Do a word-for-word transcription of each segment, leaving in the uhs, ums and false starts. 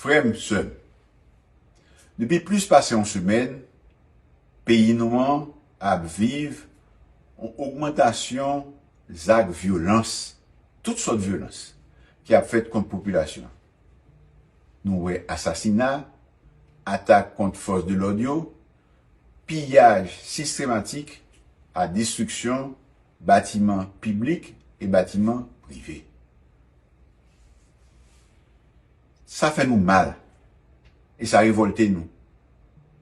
Frè m, sè m, depi plis pase yon semèn, peyi nou an ap viv yon ogmantasyon zak vyolans, tout sòt vyolans, ki ap fèt kont popilasyon an. Nou wè asasina, atak kont fòs de lòd yo, piyaj sistematik ak destriksyon batiman piblik e batiman prive. Sa fè nou mal e sa revòlte nou.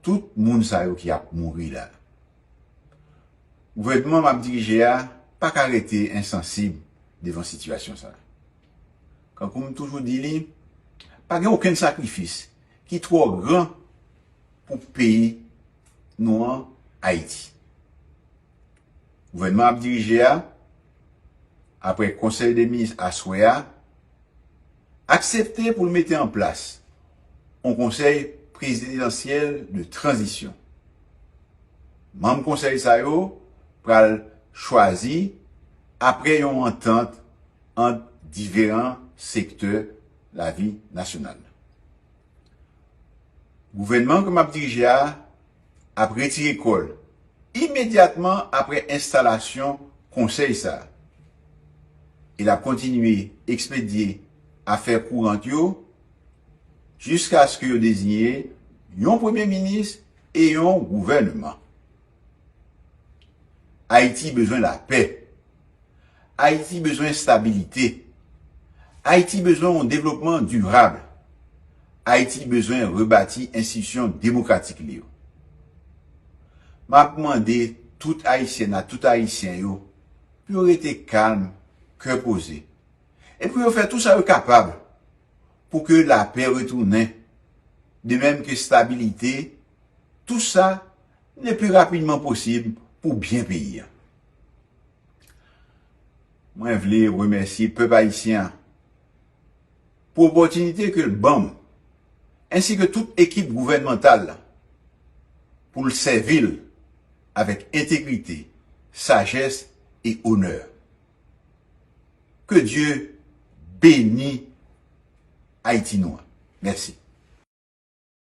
Tout moun sa yo ki ap mouri la. Gouvènman m ap dirije a pa ka rete ensansib devan sitiyasyon sa a. Kankou m toujou di li, pa gen okenn sakrifis ki twò gran pou peyi nou an, Ayiti. Gouvènman ap dirije a, apre konsèy de minis aswè a, aksepte pou l mete an plas yon konsèy prezidansyèl de tranzisyon. Manm konsèy sa yo pral chwazi apre yon antant ant diferan sektè lavi nasyonal. Gouvènman ke m ap dirije a ap retire kò l imedyatman apre enstalasyon konsèy sa a. E l ap kontinye ekspedye afè kourant yo jiskaske yo deziye yon premye minis e yon gouvènman. Ayiti bezwen lapè. Ayiti bezwen estabilite. Ayiti bezwen yon devlopman dirab. Ayiti bezwen rebati enstitisyon demokratik li yo. M ap mande tout Ayisyèn ak tout Ayisyen yo pou yo rete kalm, kè poze, e pou yo fè tou sa yo kapab pou ke lapè retounen, de menm ke estabilite, tou sa le pli rapidman posib pou byen peyi a. Mwen vle remèsye pèp ayisyen an pou opòtinite ke l ban m, ensi ke tout ekip gouvènmantal la, pou l sèvi l avèk entegrite, sajès e onè. Ke Dye beni Ayiti nou an. Mèsi.